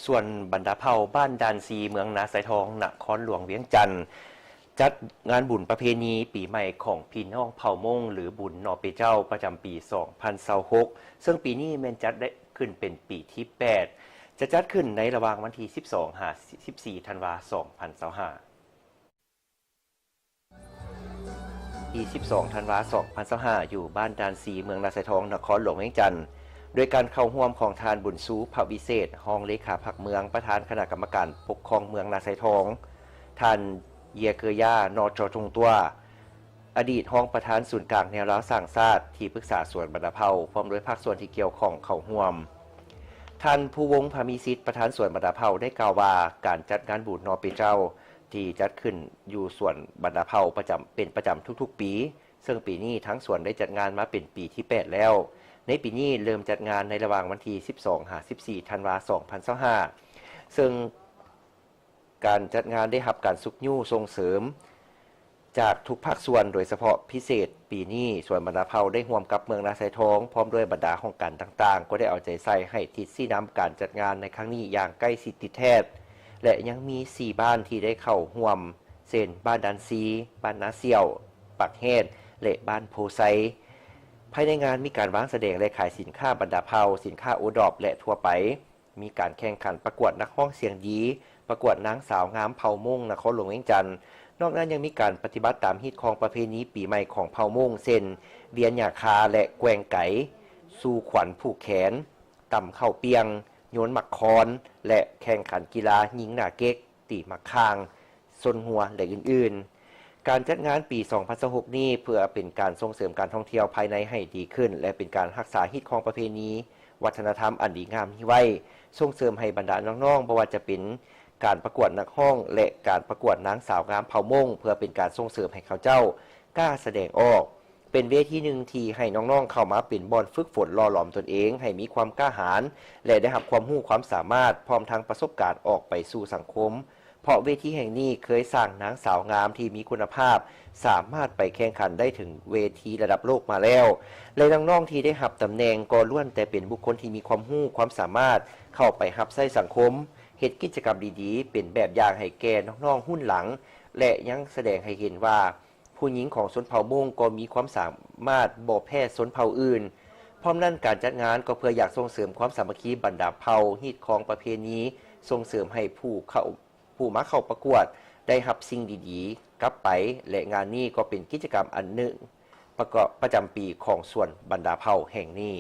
ສ່ວນບັນດາເຜົ່າບ້ານດ່ານຊີ ເມືອງນາຊາຍທອງ ນະຄອນຫຼວງວຽງຈັນ ຈັດງານບຸນປະເພນີປີໃໝ່ຂອງພີ່ນ້ອງເຜົ່າມົ້ງ ຫຼື ບຸນໜໍເປເຈົ້າ ປະຈຳປີສອງພັນຊາວຫົກ ເຊິ່ງປີນີ້ແມ່ນຈັດໄດ້ຂຶ້ນເປັນປີທີແປດ ຈະຈັດຂຶ້ນໃນລະຫວ່າງວັນທີສິບສອງ ຫາ ສິບສີ່ ທັນວາ ສອງພັນຊາວຫ້າ. ທີສິບສອງ ທັນວາ ສອງພັນຊາວຫ້າ ຢູ່ບ້ານດ່ານຊີ ເມືອງນາຊາຍທອງ ນະຄອນຫຼວງວຽງຈັນ ໂດຍການເຂົ້າຮ່ວມຂອງທ່ານ ບຸນຊູ ພະວິເສດ ຮອງເລຂາພັກເມືອງ ປະທານຄະນະກຳມະການປົກຄອງເມືອງນາຊາຍທອງ, ທ່ານ ເຢຍເກີຢາ ນໍຈໍຕົງຕົວ ອະດີດຮອງປະທານສູນກາງແນວລາວສ້າງຊາດ, ທີ່ປຶກສາສວນບັນດາເຜົ່າ ພ້ອມດ້ວຍພາກສ່ວນທີ່ກ່ຽວຂ້ອງເຂົ້າຮ່ວມ. ທ່ານ ພູວົງ ພາມີສິດ ປະທານສວນບັນດາເຜົ່າ ໄດ້ກ່າວວ່າ ການຈັດງານບຸນໜໍເປເຈົ້າ ທີ່ຈັດຂຶ້ນຢູ່ສວນບັນດາເຜົ່າປະຈຳ ເປັນປະຈຳທຸກໆປີ, ເຊິ່ງປີນີ້ທາງສວນໄດ້ຈັດງານມາເປັນປີທີແປດແລ້ວ. ໃນປີນີ້ເລີ່ມຈັດງານໃນລະຫວ່າງວັນທີສິບສອງ ຫາ ສິບສີ່ ທັນວາ ສອງພັນຊາວຫ້າ ເຊິ່ງການຈັດງານໄດ້ຮັບການຊຸກຍູ້ສົ່ງເສີມຈາກທຸກພາກສ່ວນ, ໂດຍສະເພາະພິເສດປີນີ້ ສວນບັນດາເຜົ່າໄດ້ຮ່ວມກັບເມືອງນາຊາຍທອງ ພ້ອມດ້ວຍບັນດາຫ້ອງການຕ່າງໆ ກໍໄດ້ເອົາໃຈໃສ່ໃຫ້ທິດຊີ້ນຳການຈັດງານໃນຄັ້ງນີ້ຢ່າງໃກ້ຊິດຕິດແທດ ແລະ ຍັງມີສີ່ບ້ານທີ່ໄດ້ເຂົ້າຮ່ວມ ເຊັ່ນ ບ້ານດ່ານຊີ, ບ້ານນາສ່ຽວ, ປາກແຮດ ແລະ ບ້ານໂພໄຊ. ພາຍໃນງານມີການວາງສະແດງ ແລະ ຂາຍສິນຄ້າບັນດາເຜົ່າ, ສິນຄ້າໂອດອບ ແລະ ທົ່ວໄປ, ມີການແຂ່ງຂັນປະກວດນັກຮ້ອງສຽງດີ, ປະກວດນາງສາວງາມເຜົ່າມົ້ງນະຄອນຫຼວງວຽງຈັນ. ນອກນັ້ນຍັງມີການປະຕິບັດຕາມຮີດຄອງປະເພນີປີໃໝ່ຂອງເຜົ່າມົ້ງ ເຊັ່ນ ວຽນຫຍ້າຄາ ແລະ ແກວ່ງໄກ, ສູ່ຂວັນຜູກແຂນ, ຕຳເຂົ້າປ່ຽງ, ໂຍນໝາກຄອນ ແລະ ແຂ່ງຂັນກິລາຍິງໜ້າເກັກ, ຕີໝາກຂ່າງ, ຊົນງົວ ແລະ ອື່ນໆ. ການຈັດງານປີສອງພັນຊາວຫົກນີ້ ເພື່ອເປັນການສົ່ງເສີມການທ່ອງທ່ຽວພາຍໃນໃຫ້ດີຂຶ້ນ ແລະ ເປັນການຮັກສາຮີດຄອງປະເພນີ ວັດທະນະທຳອັນດີງາມນີ້ໄວ້, ສົ່ງເສີມໃຫ້ບັນດານ້ອງໆ ບໍ່ວ່າຈະເປັນການປະກວດນັກຮ້ອງ ແລະ ການປະກວດນາງສາວງາມເຜົ່າມົ້ງ ເພື່ອເປັນການສົ່ງເສີມໃຫ້ເຂົາເຈົ້າກ້າສະແດງອອກ. ເປັນເວທີໜຶ່ງທີ່ໃຫ້ນ້ອງໆ ເຂົ້າມາເປັນບ່ອນຝຶກຝົນຫຼໍ່ຫຼອມຕົນເອງໃຫ້ມີຄວາມກ້າຫານ ແລະ ໄດ້ຮັບຄວາມຮູ້ຄວາມສາມາດ ພ້ອມທັງປະສົບການອອກໄປສູ່ສັງຄົມ, ເພາະເວທີແຫ່ງນີ້ເຄີຍສ້າງນາງສາວງາມທີ່ມີຄຸນນະພາບ ສາມາດໄປແຂ່ງຂັນໄດ້ເຖິງເວທີລະດັບໂລກມາແລ້ວ ແລະ ນ້ອງໆ ທີ່ໄດ້ຮັບຕຳແໜ່ງກໍລ້ວນແຕ່ເປັນບຸກຄົນທີ່ມີຄວາມຮູ້ຄວາມສາມາດເຂົ້າໄປຮັບໃຊ້ສັງຄົມ, ເຮັດກິດຈະກຳດີໆ ເປັນແບບຢ່າງໃຫ້ແກ່ນ້ອງໆ ຮຸ່ນຫຼັງ ແລະ ຍັງສະແດງໃຫ້ເຫັນວ່າ ຜູ້ຍິງຂອງຊົນເຜົ່າມົ້ງກໍມີຄວາມສາມາດບໍ່ແພ້ຊົນເຜົ່າອື່ນ. ພ້ອມນັ້ນ, ການຈັດງານກໍເພື່ອຢາກສົ່ງເສີມຄວາມສາມັກຄີບັນດາເຜົ່າ, ຮີດຄອງປະເພນີ, ສົ່ງເສີມໃຫ້ຜູ້ເຂົ້າ ຜູ້ມາເຂົ້າປະກວດໄດ້ຮັບສິ່ງດີໆກັບໄປ ແລະ ງານນີ້ກໍເປັນກິດຈະກຳອັນໜຶ່ງປະກອບ ປະຈຳປີຂອງສວນບັນດາເຜົ່າແຫ່ງນີ້.